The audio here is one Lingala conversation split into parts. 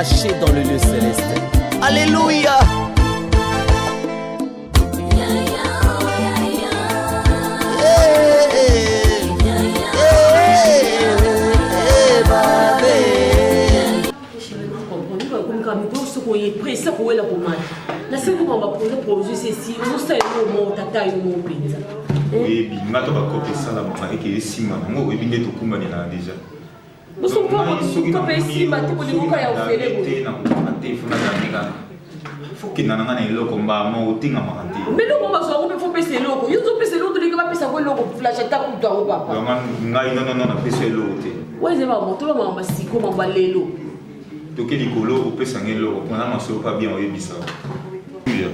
Caché dans le lieu céleste. Alléluia. Presa kowela komata nasengi koma baprojet produit ceci ozosala eloko moko tata yo moko mpenza. Oyebi nga to bakope esalamaka eke esimba nango, oyebi nde tokumbanelaka deja. Kope esimba te, bolingo ya ofele boye. Nakokanga te, fo nazambe kaka, fo kenda na nga na eloko mbaa moko, otingamaka te. Mais eloko bazwa yango mpe fo pesa eloko, yo ozopesa eloko, tolingi bapesa yango eloko flash ata kutu yango papa. Ngai nonono napesa eloko te. Oyo eza makambo toba, makambo siko, makambo ya lelo. Toke likolo, opesanga eloko mpona masolo pa bien oyebisa Julia.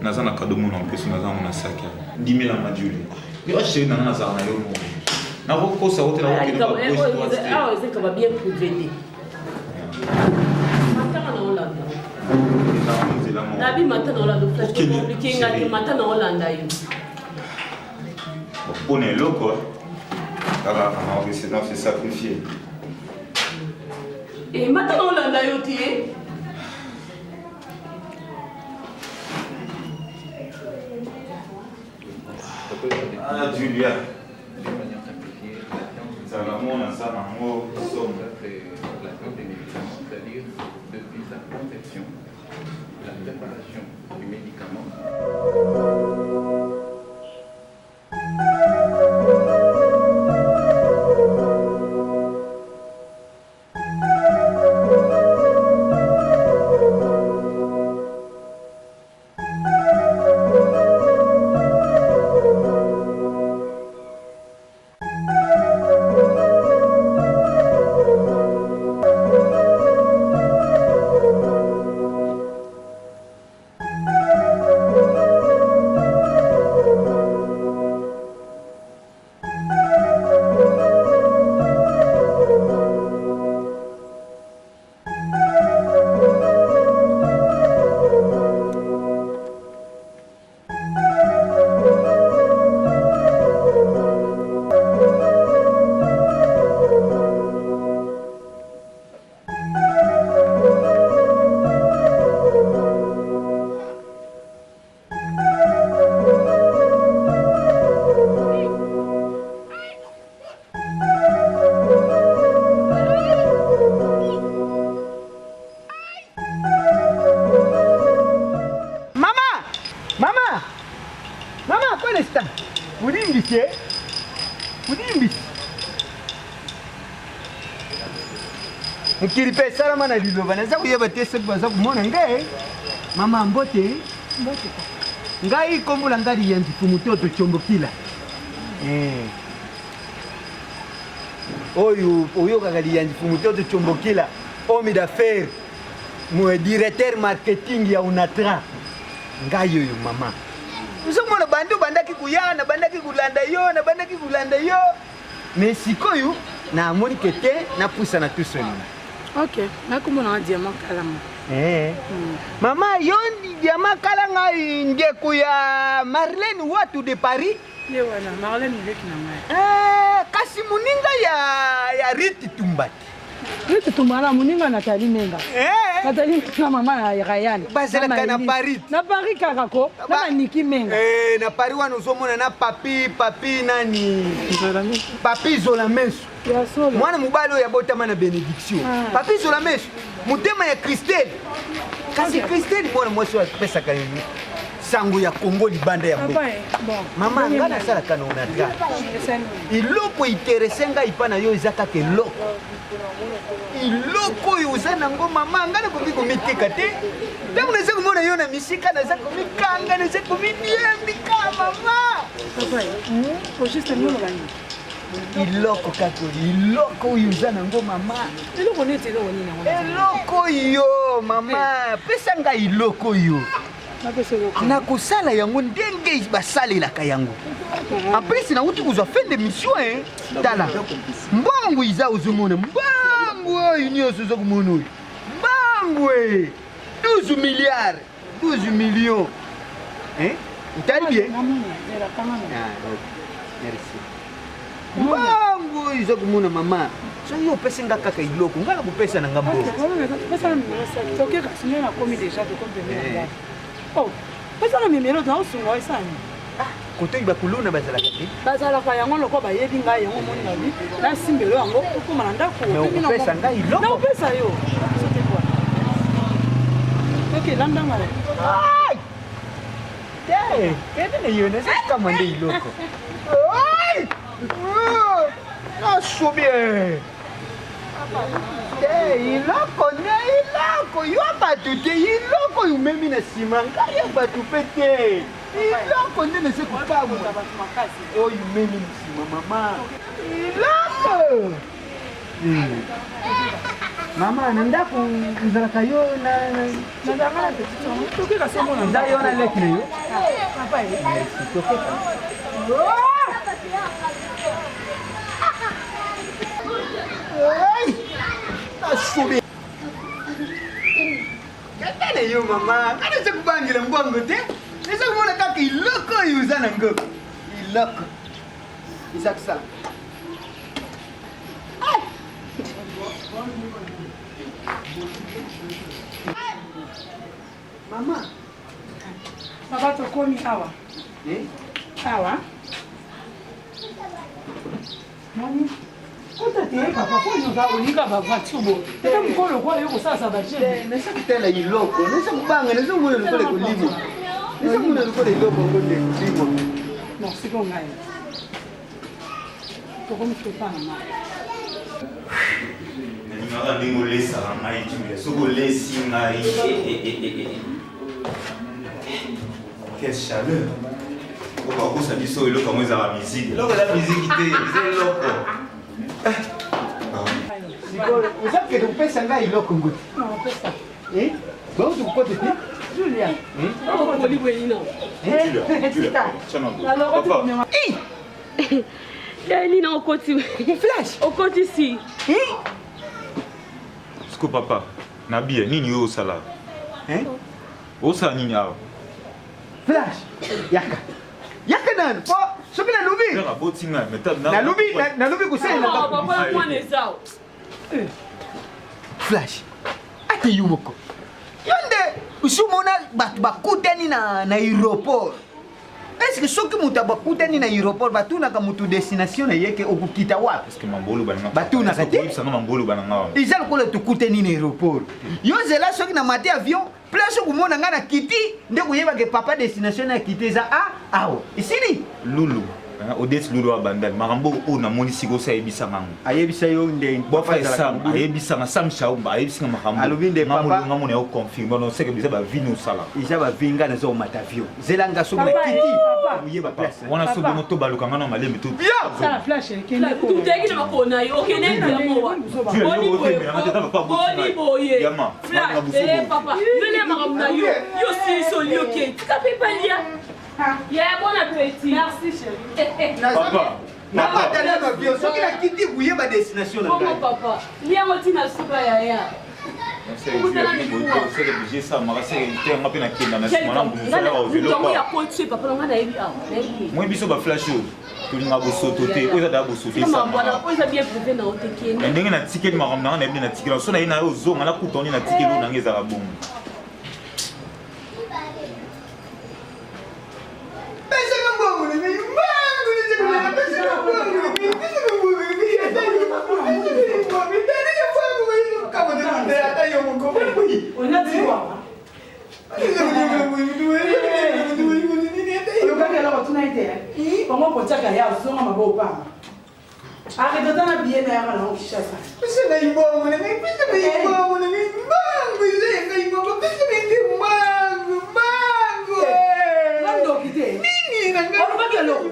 Naza na kado mona opesi, naza yango na saki ndimelanga Julia. Yo chéri nanga, nazala na yo moko, nakokosa yo te, nakokende ba gauche droite te. Awa eza kaba bien privé te, matanga na olanda nabi, mata na olanda flash compliqué nga te, mata na olanda yo. Mpona eloko kaka se sacrifier. Mata na olanda yo te. Ah, Julia. Nzala mona aza nango somo. C'est-à-dire depuis sa conception, la préparation du médicament. Mama! Mama! Mama, questa! Ulimbisi, eh? Ulimbisi. Mokili mpe esalama na liloba, naza koyeba te soki baza komona ngai. Mama, mbote. Ngai nkombo na ngai Liyanzi Fumutoto Tiombokila. Eh. Oyo oyokaka Liyanzi Fumutoto Tiombokila, homme d'affaires, mo directeur marketing ya Onatra. Ngai oyo mama. Ozomona bandi obandaki koya, nabandaki kolanda yo, nabandaki kolanda yo. Mais sikoyo namoni ke te napusana tusoni. Ok, nakomona nga Diamant Kalanga. Eh. Mama, yo Diamant Kalanga, ndeko ya Marlène Watu de Paris. Ye wana Marlène leki na ngai. Eh, kasi moninga ya Riti Tumbati. Riti Tumba na moninga Nathalie Menga. Eh. Nathalie Menga, mama ya Ryan. Bazalaka na Paris. Na Paris kaka ko na baniki Menga. Eh, na Paris wana ozomona na papi nani? Papi Zola Meso. Ya solo. Mwana mobali oyo abotama na bénédiction. Ah. Papi Zola Meso, motema ya Christelle. Kasi Christelle mwana mwasi oyo apesaka sango ya Congo libanda ya mboka. Papa, eh, bon. Mama, ngai nasalaka na Onatra. Eloko interese ngai epa na yo eza kaka eloko. Eloko oyo oza nango mama, ngai nakoki komiteka te. Ntango naza komona yo na misika, naza komikanga, naza komidiembika mama. Papa, eh, au juste noloba nini? Eloko kaka eloko oyo oza nango mama. Eloko neti eloko nini yango? Eloko oyo mama, pesa ngai eloko oyo. Napesa eloko. Nakosala yango ndenge basalelaka yango. En plus nauti kozwa fin de mission, eh. Tala mbongo eza, ozomona mbongo oyo nyonso oza komona oyo mbongo e 12 milliards 12 millions, eh? Otali bien? Namoni, zela kanga na. Ah, ok. Merci. Mbongo oyo eza komona mama. Soki yo opesi nga kaka eloko, nga nakopesa na nga mbongo. Pesa na numero saki. Toke kasi ngai nakomi deja tokomi pembeni ya ndako. Oh, pesa na numero naosunga yo esala nini? Ah, kote oyo bakuluna bazalaka te. Bazalaka yango lokola bayebi ngai yango omoni babi nasimbelo yango okoma na ndako. Mais okopesa ngai eloko? Nakopesa yo. Ok, landa ngai. Te, kende na yo, nazokamwa nde eloko. Nasubi eh. Te, eloko nde eloko yo bato te, eloko oyo omemi na nsima ngai ya bato mpe te, eloko nde nase kokamwa oyo omemi na nsima mama, eloko mama na ndako ezalaka yo na nda yo na leki na yo tokeka. Nasubi kaka na yo mama, nga naza kobangela mbongo te, naza komona kaka eloko oyo oza nango, eloko eza kosala. Mama. Papa tokomi awa. Eh? Awa. Moni. Kota te papa po nyoka olinga ba voiture bo. Tata mokolo lokola yo kosalasa ba jeu. Nasa kotala eloko, nasa kobanga, nasa komona lokola ekolimo. Nasa komona lokola eloko yango nde ekolimo. Non, sikoyo ngai. Tokomi topa na ngai. Nalingaka ndenge olesaka ngai Julia, soki olesi ngai quelle chaleur okoka kokosa biso eloko yango ezalaka miziki, eloko eza miziki te, eza eloko. Sikoyo oza kende kopesa ngai eloko ngo te, bauti kokota te. Julia, nini okoti? Flash okotisi. Siko papa nabia nini oyo osala? Osala nini awa? Flash, yaka yaka nanu po soki nalobi aboti ngai nalobi nalobi kosalela papa mwana eza. Flash, ate yo moko yo nde osomona bato bakutani na aéroport. Est ce que soki moto bakutani na aéroport batunaka moto destination na ye ke okokita wapi? Batunaka te. Eza lokola tokutani na aéroport, yo zela soki na mate avion place okomona ngai na kiti nde koyeba ke papa destination na kiti eza a awa esili. Lulu Odette, Lulu abandali makambo oyo namoni sikoyo osi ayebisanga yango. Ayebisa yo nde? Papa Sam ayebisanga, Sam Shaumba ayebisanga makambo. Alobi nde papa ngamona yo confirme non seke eza bavi no osala. Eza bavi, nga naza komata avion, zela nga soki na kiti oyeba place. Wana so bongo to balukanga na malemi to tuteki na makolo na yo okende yango boni boye, boni boye. Flash, papa yo lia makambo na yo, yo silisi oli oke tika mpe palia ya bon appétit. Merci chérie. Papa. Namata nano avion, soki nakiti koyeba destination na ngai. Papa liango ntina suka yaya. Mpe nakenda na nsima na ya kotie papa nanga nayebi awa. Moi biso baflash oyo tolinga bosoto te, oyo eza daa bosoto. Esamaka oyo eza bien privé na yo te, kende. Ndenge natikeli makambo nanga nayebi natikeli so naye na yo ozonga nakuta oni natikeli oyo nanga ezala bongo. Olobaki eloko tuna ete bango kotiaka ya ozonga maboko pamba arrête ota na billet na yaka nango Kinshasa. Pesa ngai mbongo na ngai, pesa ngai mbongo na ngai, mbongo eza ya ngai mbongo, pesa ngai nde mbongo, mbongo. Oza ndoki te? Nini na ngai? Olobaki eloko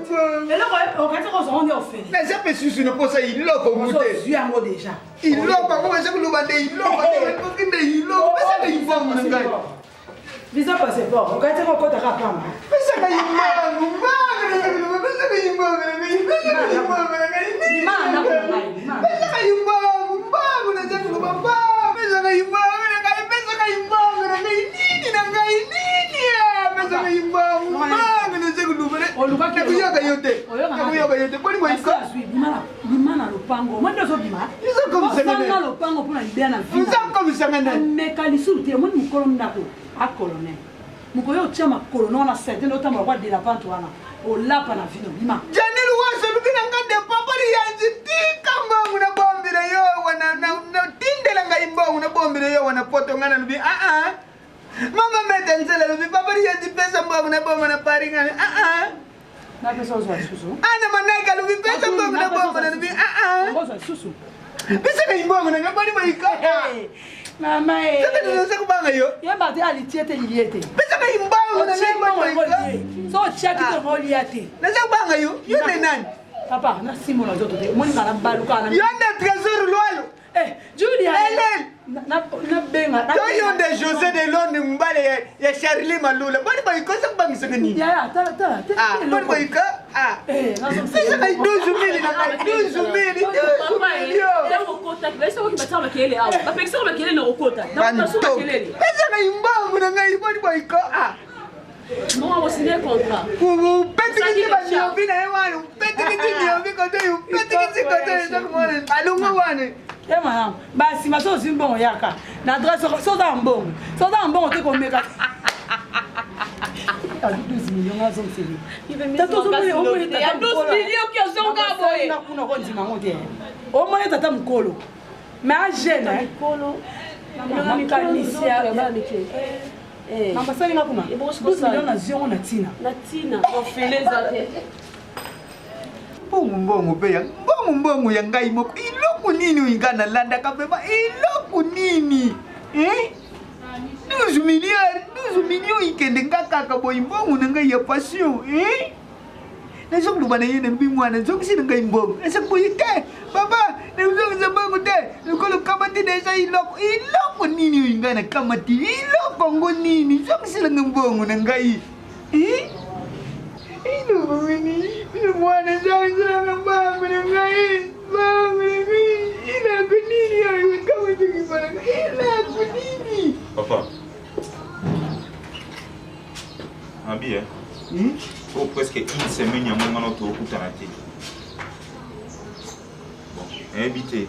eloko okati kozonga nde ofele. Naza mpe susu na posa iloko mu te. Ozwi yango deja. Iloko yango baza koloba nde iloko nde nde iloko, pesa ngai mbongo na ngai. Visa, passeport okati kokotaka pamba. Pesa ngai mbongo, mbongo, pesa ngai mbongo na ngai, pesa ngai mbongo na ngai, pesa ngai mbongo, mbongo naza koloba mbongo, pesa ngai mbongo na ngai, pesa ngai mbongo na ngai, nini na ngai, nini, pesa ngai mbongo, mbongo naza koloba. Olukaki. Nakoyoka yo te. Nakoyoka yo te. Boni boye ko? Bima na lopango. Omoni nde ozobima? Ozanga lopango mpo na libela na vie. Ozokomisanga nani? Meka lisusu te. Omoni mokolo ndako a colonel. Mokolo otya makolo no wana sete nde otambola kwa delapante wana. Olapa na vino bima. Janel Waso alobi na nga nde papa Liyanzi tika mbongo na bombela yo wana na tindela ngai mbongo na bombela yo wana poto nga nalobi ah ah. Mama meta nzela alobi papa Liyanzi pesa mbongo na bomba na Paris nga ah ah. Napesa ozwa lisusu. Ana manaka alobi pesa mbongo na bomba nalobi ah ah. Ozwa lisusu. Pesa ngai mbongo na ngai boni boyiko. Mama eh. Sasa ninaanza kubanga yo. Yeba te alitie te lilie te. Pesa ngai mbongo na ngai boni boyiko. So otiaki te olia te. Naza kubanga yo. Yo nde nani? Papa, na simbo na nzoto te. Omoni nga na baluka na. Yo nde Trésor Lwalo. Eh, Julia. Hélène. Na na benga. To yo nde José de Londres mbale ya, ya Charlie Malula. Boni boyiko oza kubangisa nga nini? Yaya, tala tala. Ah, boni boyiko? Ah. Eh, Pesa ngai 12 000 na ngai 12 000, 12 000. Bantoki. Pesa ngai mbongo na ngai boni boyiko? Ah. Upetikiti baniovi na ye wana upetikiti niovi kote upetikiti kote ezakomona alongo wana te malamu basima so ozwi mbongo yaka na adresse so oza na mbongo so oza na mbongo te komeka 12 millions azongiseli kuna kondima yango te omoni tata mokolo mais agene makanisi Eh. Mama sali nga kuna. 12 millions na ziongo na tina. Na tina. Ofele eza te. Mbongo mbongo pe ya mbongo mbongo ya ngai moko eloko nini oyo ngai nalandaka vraimen eloko nini eh? 12 milliards 12 millions ikende nga kaka boye mbongo na ngai ya passion eh? Nazo koloba na ye nalobi mwana zongisi na ngai mbongo eza boye te papa nazongisa mbongo te lokola okamati deja iloko iloko nini oyo ngai nakamati iloko yango nini zongisela ngai mbongo na ngai iloko nini mwana zongisela ngai mbongo na ngai mbongo na ngai iloko nini oyo okamati iloko nini papa Abi eh. Oh, presque une semaine yango ngana tokutana te. Bon, nayebi te.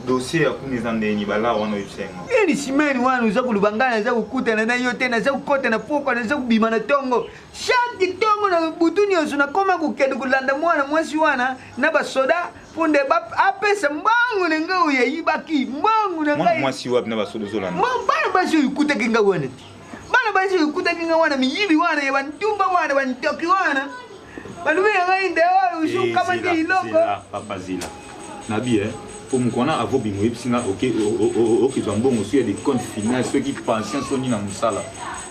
Dossier ya kuna eza ndenge bala wana oyebisa yango. Une semaine wana oza koloba ngai naza kokutana na yo te, naza kokota na pokwa, naza kobima na tongo. Chaque tongo na butu nyonso nakoma kokende kolanda mwana mwasi wana na basoda mpo nde apesa mbongo na ngai oyo ayibaki mbongo na ngai. Mwasi wapi na basoda ozolanda? Bana basi oyo ekutaki ngai wana te. Bana basi oyo ekutaki ngai wana miyibi wana ya bantumba wana bantoki wana balobi na ngai nde oyo osukamaki Eh, iloko zela papa zela nabi eh po moko wana avobima oyebisi nga okezwa mbongo soki ya decompte final soki pension so nini na mosala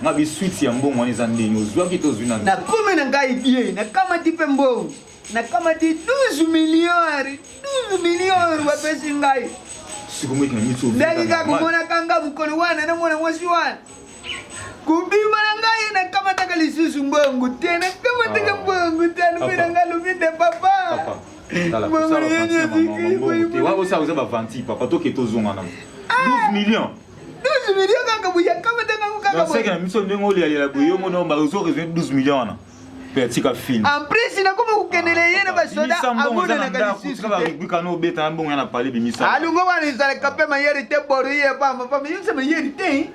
nga bi suite ya mbongo wana eza ndenge ozwaki to ozwi nanu nakomi na ngai bien nakamati mpe mbongo nakamati 12 millions 12 millions bapesi ngai ndenge kaka komonaka nga mokolo wana na mwana mwasi wana kobima na ngai nakamataka lisusu mbongo te nakamataka ah. mbongo te alobi na ngai alobi nde papa oza bavanti papa toke tozonga na 12 millions 12 millions kaka boye akamataka yango kaka boye na miso ndenge olialela boye yo mona ozo raisonne 12 millions wana Pe atika film. En plus nakoma kokendele ye na basoda amonanaka lisusu te. Obeta na mbongo ya na palais bimisa. Alungo wana ezalaka mpe mayeri te boro ye pamba pamba yo nse mayeri te.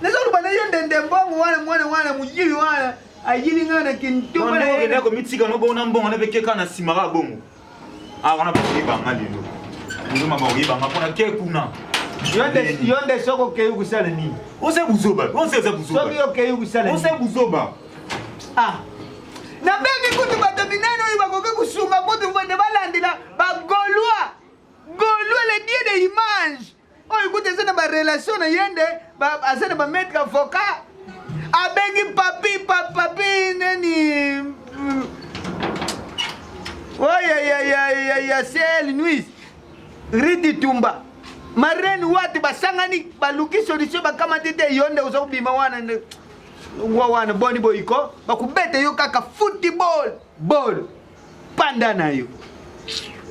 Nazoloba na yo ndende mbongo wana mwana wana moyibi wana ayili ngai na kintumba na ye. Komitika no bongo na mbongo na bekeka na nsima kaka bongo. Ah wana bakoyeba nga lelo. Nzoma bakoyeba nga mpona ke kuna. Yo nde soki okei kosala nini? Ose buzoba, ose eza buzoba. Soki okei kosala nini? Ose buzoba. Ah. Nabengi kutu bato minene oyo bakoki kosunga kutu nde balandela bagaulois gaulois le dieu de image oyo kutu eza na barelation na ye nde aza na bamaître avocat abengi papi papi nani oyo ya cl nuis ridi tumba marene watu basangani baluki solution bakamati te yo nde oza kobima wana nde wa wana boni boyiko bakubeta yo kaka football ball panda na yo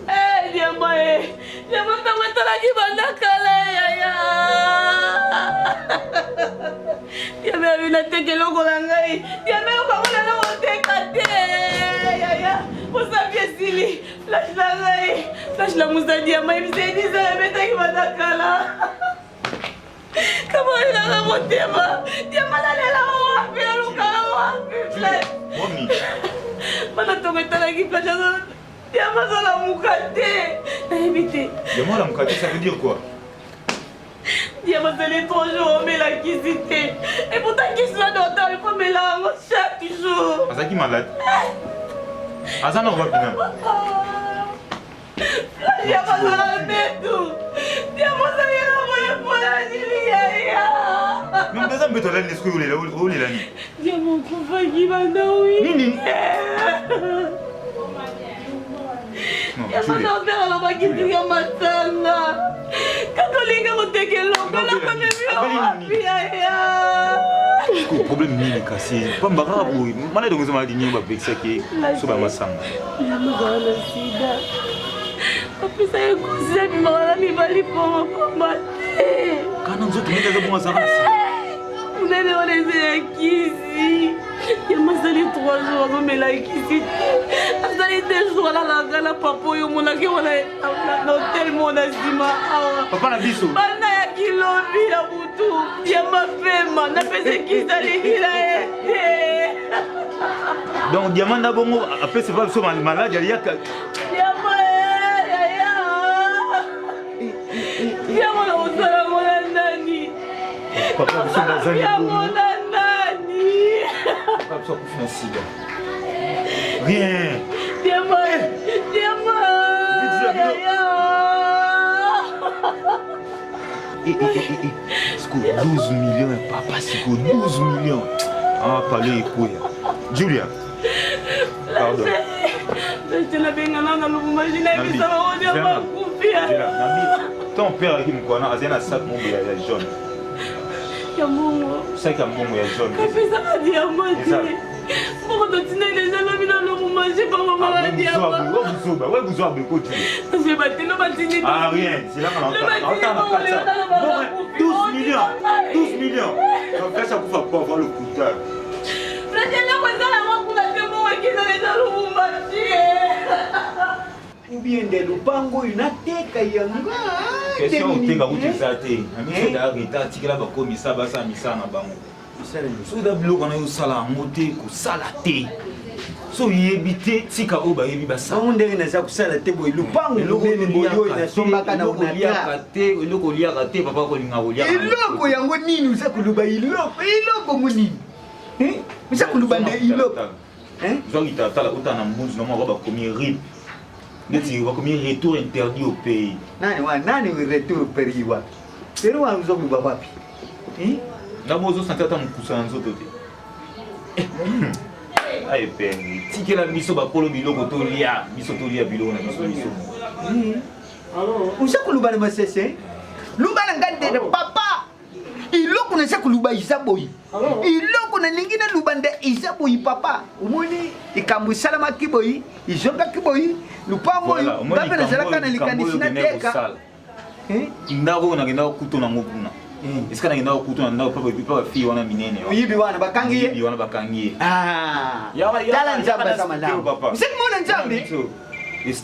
eh, diambo e diambo ntango etalaki banda kala yaya diambe abi nateka eloko na ngai diambe eloko yango nana koteka te yaya. Posa vie esili. Flash na ngai. Flash na musa diama ebisa edisa ebetaki banda kala. Kabolelaka motema. Diama nalelaka wapi nalukaka wapi flash. Bana tongo etalaki flash azo diama azolamuka te. Nayebi te. Diama alamuka te ça veut dire quoi? Diama azali trois jours omela kisi te. Et pourtant kisi wana docteur il faut mela yango chaque jour. Azalaki malade. Aza na wapi nani? Diama azala mbetu. Diama azali na boye mpona nini yaya? Mais eza mbetu alali nde soki olela olela nini? Diama okufaki banda wi. Nini? Diama docteur alobaki tika matanga. Kaka olinga koteka eloko nakomemi yo wapi yaya? Sikoyo problème nini kasi pamba kaka boye maladi yango eza maladi nini bapekisaki so bamasanga Diama azala na sida. Bapesa ye kosi abimaka na mibali pamba pamba te. Kana nzoto ndenge aza bongo azalaka na sida. Monene wana eza ya kisi. Diama asali 3 jours azomela kisi te. Asali 2 jours alalaka na papa oyo omonaki wana na hotel moko na nsima awa. Papa na biso. Banda ya kilobi ya butu. Diama pema napesa kisi alingi na ye te. Donc diamant na bongo apesa pa biso maladi aliyaka. Diama yaya. Diama na kosala ngo na nani? Papa biso bazali Diama na nani? Papa biso akufi na sida. Rien. Diama, diama. Yaya. Siko 12 millions ya papa siko 12 millions. Ah pale ekoya. Julia. Pardon. Nabengana na lubumbashi nayebisa bango diama akufi. Ton père aki mokwana azali na sac moko ya jaune. Ya mbongo. Sac ya mbongo ya jaune. Apesaka diama te. Mbongo totindaki deja lobi na lubumbashi bango mama diama. Buzoba, we buzoba beko Julia. Je batino batindi. Ah rien, c'est là qu'on entend. 12 millions, 12 millions. Donc quand ça kufa pour avoir le couteau. Ou bien nde lopango oyo nateka yango. Question oteka kutu eza te. Na miso da retard tikela bakomisa basala misala na bango. Soki eza biloko wana osala yango te kosala te. So oyebi te tika oyo bayebi basala. Bango ndenge naza kosala te boye lopango monene boye oyo nasombaka na Onatra. Te eloko oliaka te papa kolinga koliaka. Eloko yango nini oza koloba eloko eloko ngo nini? Oza koloba nde eloko. Zwa kitalatala otala na mbunzu na moko bakomi rip neti bakomi retour interdit au pays. Nani wa nani retour pays wapi? Pero wa oza koloba wapi? Nga bo ozosanti ata mokusa na nzoto te. Aye penge tikela biso bakolo biloko tolia biso tolia biloko na biso biso. Oza koloba na masese? Loba na ngai ndene papa. Eloko naza koloba eza boye. Eloko nalingi naloba nde eza boye papa. Omoni likambo esalamaki boye, ezongaki boye, lopango oyo nga mpe nazalaka na likanisi nateka. Ndako oyo nakendaka kokuta nango kuna. Esika nakendaka kokuta na ndako pa bafille wana minene. Moyibi wana bakangi ye. Moyibi wana bakangi ye. Tala Nzambe aza malamu. Ozali mona Nzambe?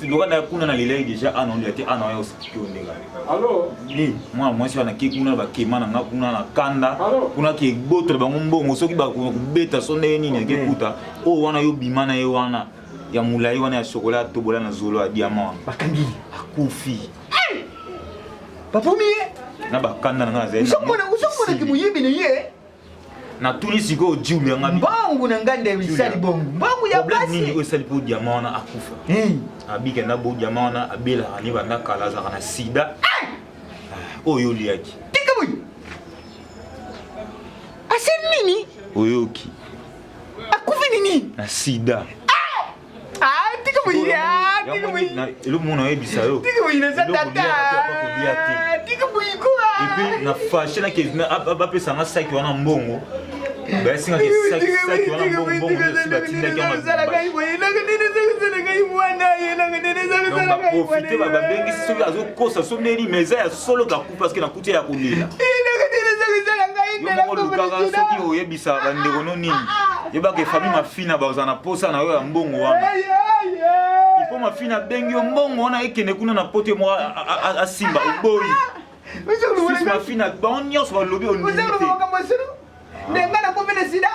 Loka na kuna na lelaki deja ana olia te ana oya osiki ondeka. Allo? Ni mwana mwasi wana ke kuna bakema na nga kuna na kanda kuna ke botola bango mbongo soki bakobeta so ndenge nini ake kuta oyo wana yo bima na ye wana ya molai wana ya chocolat atobola na zolo ya diamant bakangi akufi babomi ye na bakanda na nga nazali ozomona kimoyibi na ye natuni sikoyo jiulu yanga mbongo na ngai nde esali bongo mbongo ya basi nini oyo esali mpo diamant wana akufa abika na bo diamant wana abelaka ne banda kala azalaka na sida oyo oliaki tika boye asali nini oyoki akufi nini na sida Ah, tika boye ah, tika boye eloko mona oyebisa yo tika boye naza tata tika boye quoi et puis na fâché na ke bapesa nga saki wana mbongo bayesingaki saki wana mbongo mbongo nyonso batindaki yango baprofite babengisi soki azokosa so ndeni mais eza ya solo kakufi parce que nakuti ya kolela yo moko olukaka soki oyebisa bandeko no nini yebaka efami mafina bazala na posa na yo ya mbongo wana. Papa Mafina abengi yo mbongo wana ekende kuna na poto ye moko asimba oboyi. Fils Mafina bango nyonso balobi ondimi te. Nde nga nakomi na sida.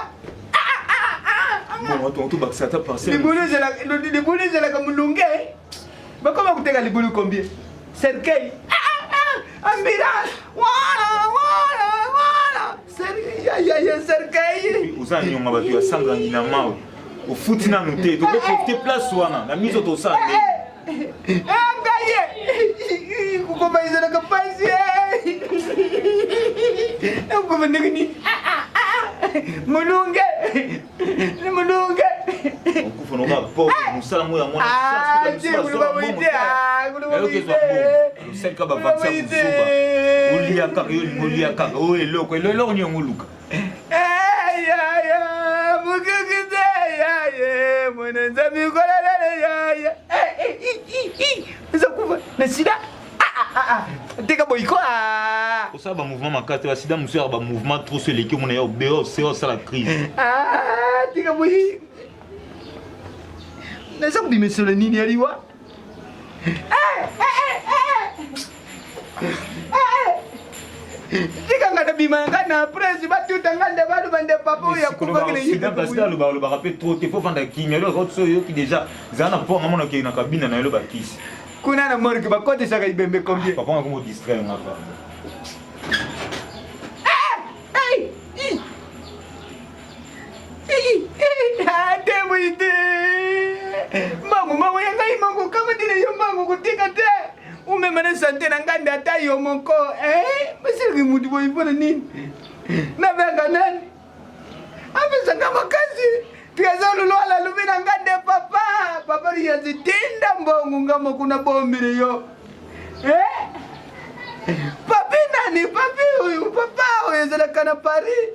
Bon, tobakisa ata parcelle. Libulu ezalaka molunge. Bakoma koteka libulu combien? Cercueil. Ambulance. Wana wana wana. Cercueil. Cercueil. Oza nyonga bato ya sanga ngina mawe. Ofuti nanu te, tokoprofite place wana na miso tosala ndenge. Ngai ye kokoma ezalaka mpasi nakokoma ndenge nini molunge molunge okufa noka pauvre mosala ngo ya mwana bavakisi ya kozoba olia kaka yo olingi olia kaka oyo eloko eloko nini yango oluka ezakufa na sida teka boyiko osala bamouvement makasi te basida mosusu yaka bamouvement trop so eleki omona ya obe ose osala crise tika boyi naza kobimesolo nini ya liwa tika nga nabima nga na presse batuta nga nde baloba nde papa oyo akufaki na ye alobaka alobaka mpe trop te fo fanda kimia eloko so oyoki déjà zala na mpo nga mona okei na kabina na yo loba kisi kuna na morgue bakotisaka ibembe combien papa nga komo distraire nga pa te boye te mbangu mbangu ya ngai mbangu kamatile yo mbangu kotika te umema na sante na ngai nde ata yo moko basiliki mutu boye mpona nini nabenga nani apesanga makasi trésor lulwala alobi na ngai nde papa papa liyanzi tinda mbongo nga moko nabombile yo papi nani papi oyo papa oyo ezalaka na paris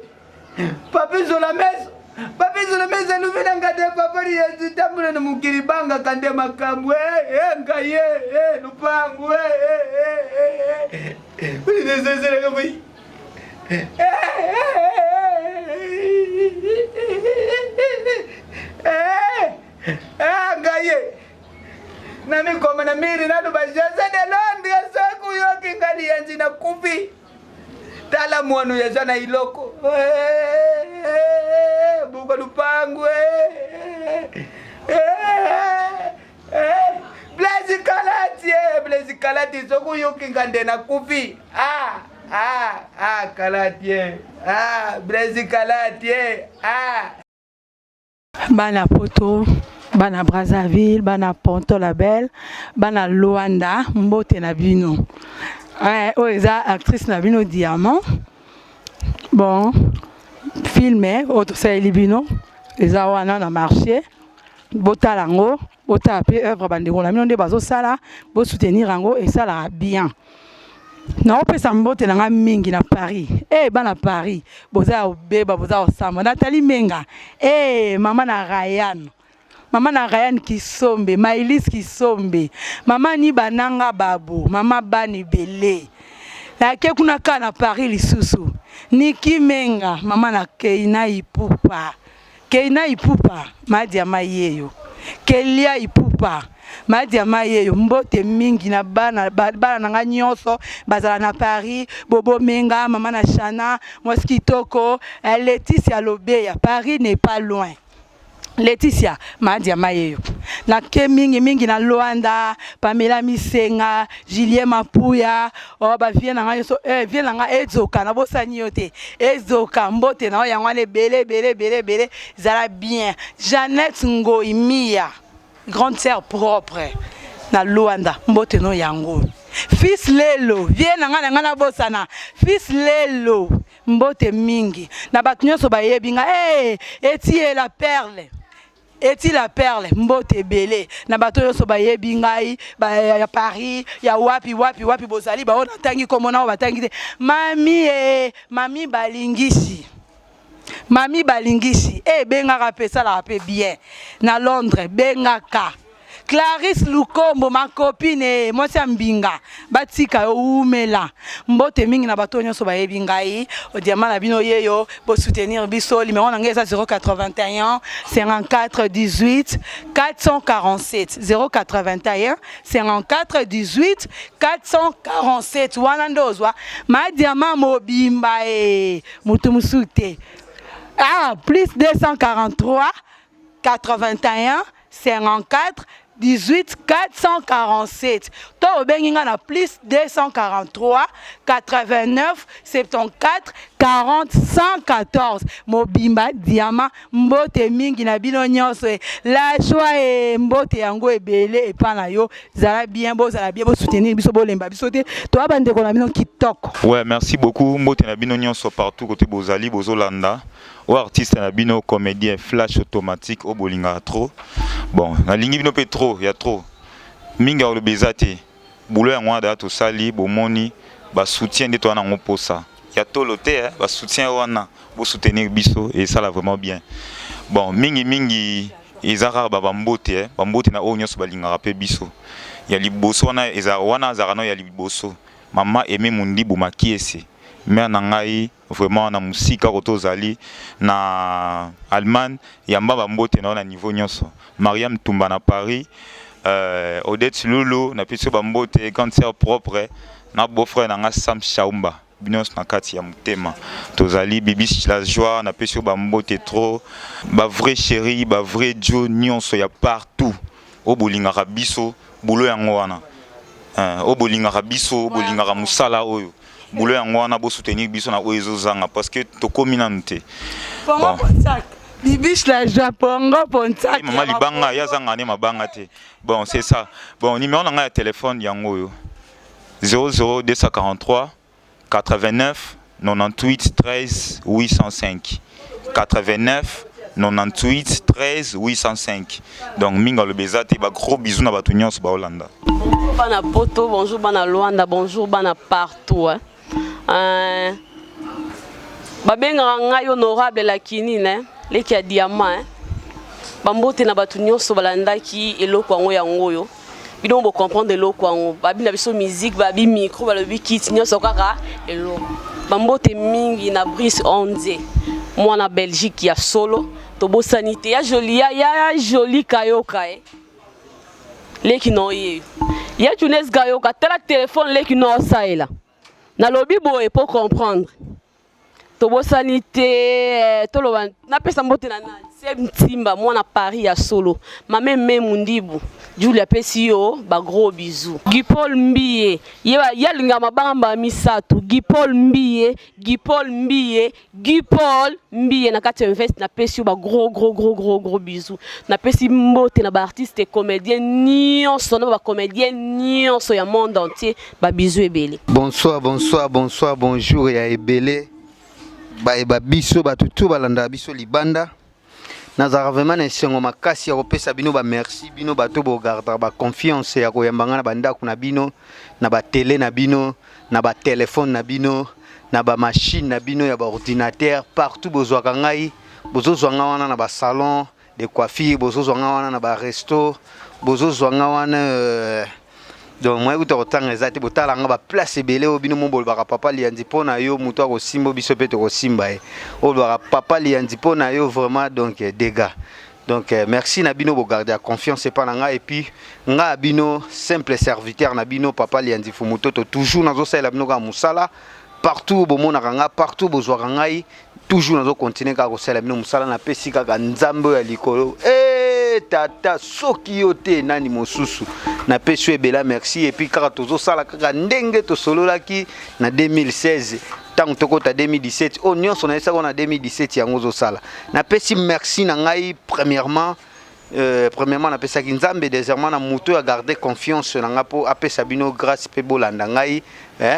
Papi zola meso papi zola meso elubi na nga te papa liyanzi tambola na mokili bangaka nde makambo eh, eh, ngai eh, lupangu ezezelaka boyi ngai na mikoma na miri naloba jose de londres soki oyoki nga liyanzi nakufi tala mwana oyo aza na iloko buka lupangu blaise kalati blaise kalati soki oyoki nga nde nakufi ah, ah, ah, kalati ah, blaise kalati ah. Bana poto bana Brazzaville bana Ponto la Belle bana Luanda mbote na bino eh, oyo eza actrice na bino Diamant bon film oyo tosaleli bino eza wana na marché botala yango botala mpe œuvre bandeko na bino nde bazosala bosoutenir yango esalaka bien naopesa mbote na nga mingi na paris e eh, bana paris boza ya obeba boza ya osamba natali menga e eh, mama na rayan mama na rayan kisombe mailis kisombe mama ni bananga babo mama bani bele nake kuna kaka na paris lisusu niki menga mama na keina ipupa Keyna Ipupa madiama yeyo Kelia Ipupa madiama yeyo mbote mingi na bana bana na nga nyonso bazala na Paris Bobo Menga mama na Shana mwasi kitoko eh, Laetitia Lobeya Paris n'est pas loin Laetitia madiama yeyo nake mingi mingi na Luanda Pamela Misenga Julien Mapuya oh, ba vie na nga nyonso eh, vie na nga ezoka nabosani yo te ezoka mbote na yo yango wana ebele ebele ebele ebele zala bien Jeannette Ngoi Mia grande sœur propre na Luanda mbote no yango fils lelo vie na nga na nga nabosana fils lelo mbote mingi na bato nyonso bayebi nga hey, eh, etie la perle Eti la perle mbote ebele na bato nyonso bayebi ngai ba, ya Paris ya wapi wapi wapi bozali baoyo natangi kombo na oyo batangi te mami e mami balingisi mami balingisi e bengaka mpe esalaka mpe bien na Londres bengaka. Clarisse Lukombo ma copine mwasi ya mbinga batika yo wumela mbote mingi na bato nyonso bayebi ngai diamant na bino yeyo bo soutenir biso numéro na ngai eza 081 54 18 447 081 54 18 447 wana nde ozwa ma diamant mobimba e motu mosusu te ah, plus 243 81 54 18 447 to obengi nga na plus 243 89 74 40 114 mobimba diamant mbote mingi na bino nyonso e la joie e mbote yango ebele epa na yo zala bien bozala bien bosoutenir biso bolemba biso te toya bandeko na bino kitoko. Ouais, merci beaucoup. Mbote na bino nyonso partout côté bozali bozolanda. O artiste na bino comédien flash automatique o bolingaka trop. Bon, nalingi bino pe trop, ya trop. Mingi ya koloba eza te. Boulot yango wana daya tosali, bomoni ba soutien nde toza nango posa. Ya tolo te, eh, ba soutien wana bo soutenir biso et ça vraiment bien. Bon, mingi mingi eza kaka ba bambote, eh, bambote na oyo nyonso balingaka pe biso. Ya liboso wana eza wana azalaka no ya liboso. Mama Aimé Mundibu Makiese, mère na ngai vraiment na musika koto ozali na Allemagne yamba ba mbote na yo na niveau nyonso. Mariam Tumba na Paris, Odette Lulu na pesi yo ba mbote, grande sœur propre na beau frère na nga Sam Shaumba, bino nyonso na kati ya motema tozali. Bibi la joie na pesi yo ba mbote trop, ba vrai chéri, ba vrai Joe nyonso ya partout oyo bolingaka biso, boulot yango wana oyo bolingaka biso, bolingaka mosala oyo boulot yango wana, bo soutenir biso na oyo ezozanga parce que tokomi nanu te. Bon. Bibiche la joie pongo ponsak. Mama libanga ya zanga ne mabanga te. Bon, c'est ça. Bon, numéro na ngai ya téléphone yango oyo 00243 89 98 13 805 89 98 13 805. Donc mingi alobi eza te, ba gros bisous na bato nyonso baolanda. Bonjour bana Poto, bonjour bana Luanda, bonjour bana partout. Hein. Babengaka ngai honorable Lakinine, hein, leki ya diamant. Hein. Bambote na bato nyonso balandaki eloko yango yango oyo. Bino bo comprendre eloko yango. Babi na biso musique, babi micro, balobi kit nyonso kaka eloko. Bambote mingi na Brice Onze, mwana Belgique ya solo. Tobosani te ya joli ya ya joli kayoka eh. Leki no ye. Ya Tunes kayoka tala téléphone leki no osaela. Nalobi boye pour comprendre. Tobosani te toloba napesa mbote na nani Seb Ntimba mwana Paris ya solo. Mame Memu Ndibu Julia apesi yo ba gros bisous. Guy Paul Mbiye ye ya linga mabanga mba misato. Guy Paul Mbiye, Guy Paul Mbiye, Guy Paul Mbiye na kati ya invest napesi yo ba gros gros gros gros gros bisous. Napesi mbote na ba artistes et comédiens nyonso na ba comédiens nyonso ya monde entier ba bisous ebele. Bonsoir, bonsoir, bonsoir, bonjour ya ebele. Ba biso bato tout balanda biso libanda. Nazalaka vraiment na esengo makasi ya kopesa bino ba merci bino bato bogardaka ba confiance ya koyamba nga na bandako na bino, na ba tele na bino, na ba telefone na bino, na ba machine na bino ya ba ordinateur, partout bozwaka ngai, bozozwa nga wana na ba salon de coiffure, bozozwa nga wana na ba resto, bozozwa nga wana donc moyen kuta kotanga eza te, botala nga ba place ebele oyo bino mo bolobaka papa Lianzi mpo na yo moto akosimba biso mpe tokosimba ye, oyo bolobaka papa Lianzi mpo na yo vraiment donc dégâts. Donc merci na bino bogarde ya confiance epa na nga et puis nga bino simple serviteur na bino papa Lianzi Fumutoto toujours nazosalela bino kaka mosala partout bomonaka nga, partout bozwaka ngai, toujours nazo continuer kaka kosala bino mosala, napesi kaka nzambe oyo ya likolo. Tata soki yo te nani mosusu, napesi yo ebela merci. Et puis kaka tozosala kaka ndenge tosololaki na 2016 ntango tokota 2017 oyo nyonso nayesaka na 2017 yango ozosala. Napesi merci na ngai premièrement. Premièrement napesaki nzambe, deuxièmement na moto ya garder confiance na nga po apesa bino grâce pe bolanda ngai.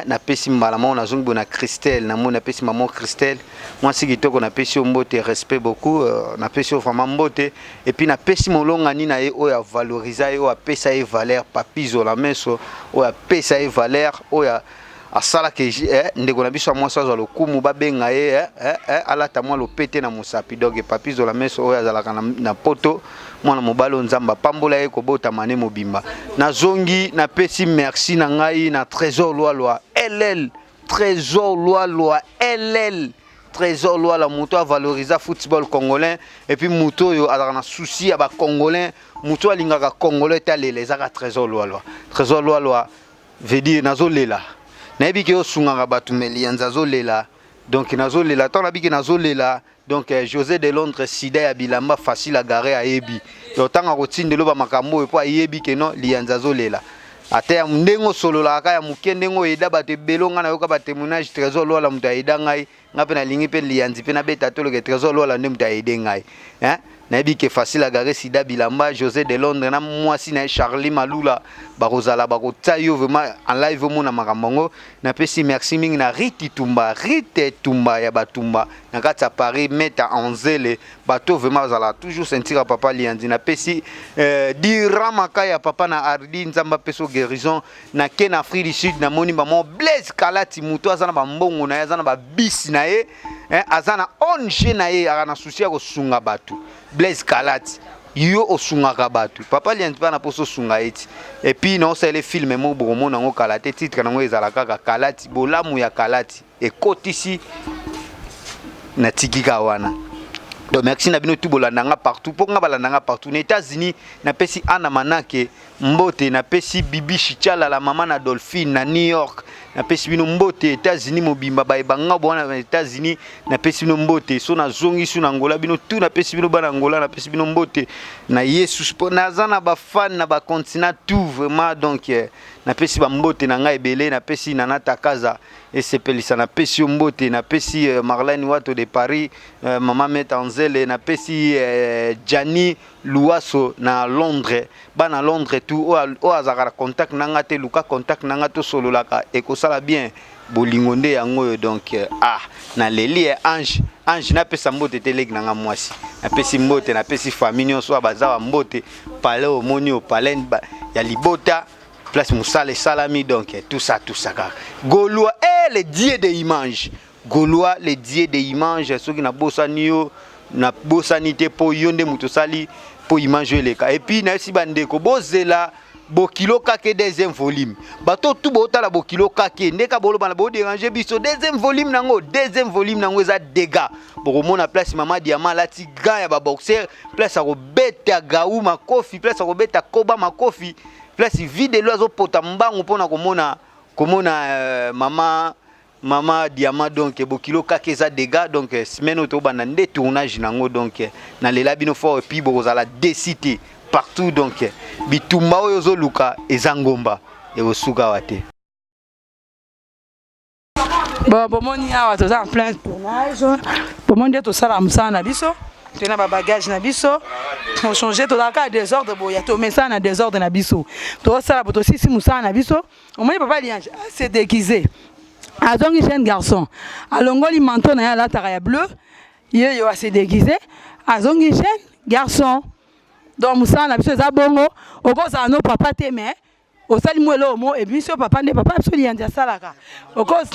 Napesi mbala moko nazongi boye na Christelle, namoni napesi maman Christelle mwasi kitoko, napesi yo mbote, respect beaucoup, napesi yo vraiment mbote. Et puis napesi molongani na ye oyo avalorisa ye, oyo apesa ye valeur, Papi Zola Meso, oyo apesa ye valeur, oyo Asalaka eh, ndeko na biso ya mwasi azwa lokumu babenga ye eh, eh, eh, alata mwa lopete na mosapi. Donc Papi Zola Meso oyo azalaka na, na poto, mwana mobali oyo Nzambe apambola ye kobotama ne mobimba. Nazongi napesi merci na ngai na Trésor Lwalwa LL, Trésor Lwalwa LL, Trésor Lwalwa, moto avalorisa football congolais et puis moto oyo azalaka na souci ya ba congolais, moto alingaka congolais talela ezaka Trésor Lwalwa. Trésor Lwalwa veut dire nazolela, nayebi ke osungaka bato me liyanzi azolela, donc nazolela ntango nayebi ke nazolela. Donc eh, José de Londres sida ya bilamba facile à garer ayebi, donc ntango akotindelo bamakambo oyo mpo ayebi ke non liyanzi azolela ata ya ndenge osololaka kaka ya moke ndenge oyeda bato ebele. Ngai nayoka batémoignage, Trésor Lwala moto ayeda ngai, ngai mpe nalingi mpe liyanzi mpe nabeta toloke Trésor Lwala nde moto ayede ngai, hein? Nayebi ke facile agare sida bilamba José de Londres na mwasi na ye Charlie Malula bakozala bakotia yo vraiment en live omona makambo yango. Napesi merci mingi na Riti Tumba, Rite Tumba ya batumba na kati ya Paris, Meta Anzele, bato vraiment bazala toujours ceinture ya papa Lianzi. Napesi Dira Makaya papa na Ardi, Nzambe apeso guérison. Na ke na Afrique du Sud namoni bamo Blaise Kalati, moto aza na bambongo na ye, aza na babisi na ye, eh, aza na ONG na ye, aka na souci ya kosunga bato. Blaise Kalati, yo osungaka bato, papa Lianzi mpe na mposa osunga ye ti. Et puis naosalele film moko bokomona yango kala te, titre nango ezala kaka Kalati, bolamu ya Kalati ekotisi natiki kaka wana. Donc merci na bino tu bolanda nga partout, mpo nga balanda nga partout na États-Unis. Napesi Ana Manake mbote, napesi Bibi Chichala la mama na Dolphine na New York, napesi bino mbote États-Unis mobimba, bayeba nga bwana na États-Unis, napesi bino mbote. So nazongi su na Angola, bino tu napesi bino bana Angola, napesi bino mbote na Yesus mpo naza na bafan na bacontinent tout vraiment. Donc eh, napesi bambote na ngai ebele, napesi Nana Takaza esepelisa, napesi yo mbote, napesi Marlène Wato de Paris, mama Meta Anzele, napesi Gianni Luaso na Londres, bana Londres tout oyo azalaka na contact na nga te, luka contact na nga tosololaka, ekosala bien. Bolingo nde yango oyo. Donc ah, naleli ye Ange, Ange napesa mbote te, leki na nga mwasi napesi mbote, napesi famille nyonso oyo baza ba mbote palais, omoni oyo palais ya libota place mosala esalami. Donc tout ça tout ça kaka Gaulois, eh, le dieu de image Gaulois, le dieu de image, soki nabosani yo, nabosani te mpo yo nde moto osali mpo image oyo eleka. Et puis nayebisi bandeko bozela Bokilo Kake deuxième volume. Bato tu botala Bokilo Kake ndeka boloba na bodéranger biso deuxième volume nango, deuxième volume nango eza dégâts. Bokomona place mama Diamant alati gant ya baboxer, place akobeta gau makofi, place akobeta koba makofi, place videlo azopota mbangu mpona komona komona mama Mama Diamant. Donc Bokilo Kaka eza dégâts. Donc semaine oyo tobanda nde tournage nango. Donc nalela bino fort et puis bokozala décité partout. Donc bitumba oyo ozoluka eza ngomba ekosuka awa te. Bon, bomoni awa toza en plein tournage, bomoni nde tosala mosala na biso, toye na babagage na biso, ochange, tozalaka ya désordre boya, tomesana na désordre na biso, tozosala bo tosisi mosala na biso. Omoni papa Liange se déguisé, azongi jeune garçon, alongoli manteau na ye alataka ya bleu, ye yo ase déguisé, azongi jeune garçon. Donc mosala na biso eza bongo, okozala no papa te mais osali mwa eloko mo ebimisi yo papa, nde papa biso Lianzi asalaka okos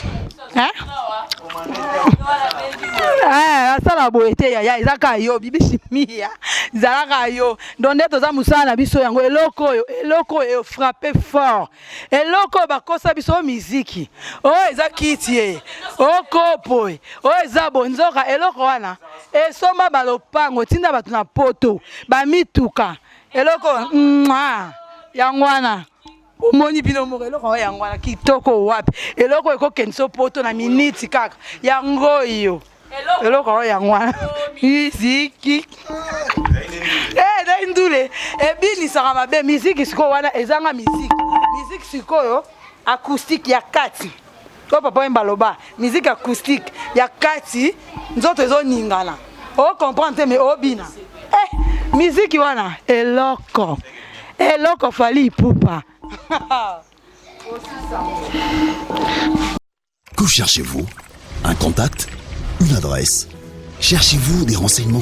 asala boye te yaya, eza kaka yo bibisi mia ezalaka yo. Donc nde toza mosala na biso yango, eloko oyo, eloko oyo efrappe fort, eloko oyo bakosa biso oyo miziki oyo eza kiti ye okopo oyo eza bonzoka, eloko wana esomba balopango, tinda bato na poto bamituka, eloko yango wana omoni bino moko, eloko oyo yango wana kitoko wapi, eloko ekokendisa poto na miniti kaka yango oyo, eloko oyo yango wana miziki ezali ndule ebinisaka mabe. Miziki sikoyo wana ezanga miziki, miziki sikoyo acoustique ya kati oyo papa oyemba aloba, musique acoustique ya kati, nzoto ezoningana, ocomprendre te mais obina eh, miziki wana eloko eloko Fally Ipupa. Que cherchez-vous? Un contact? Une adresse? Cherchez-vous des renseignements?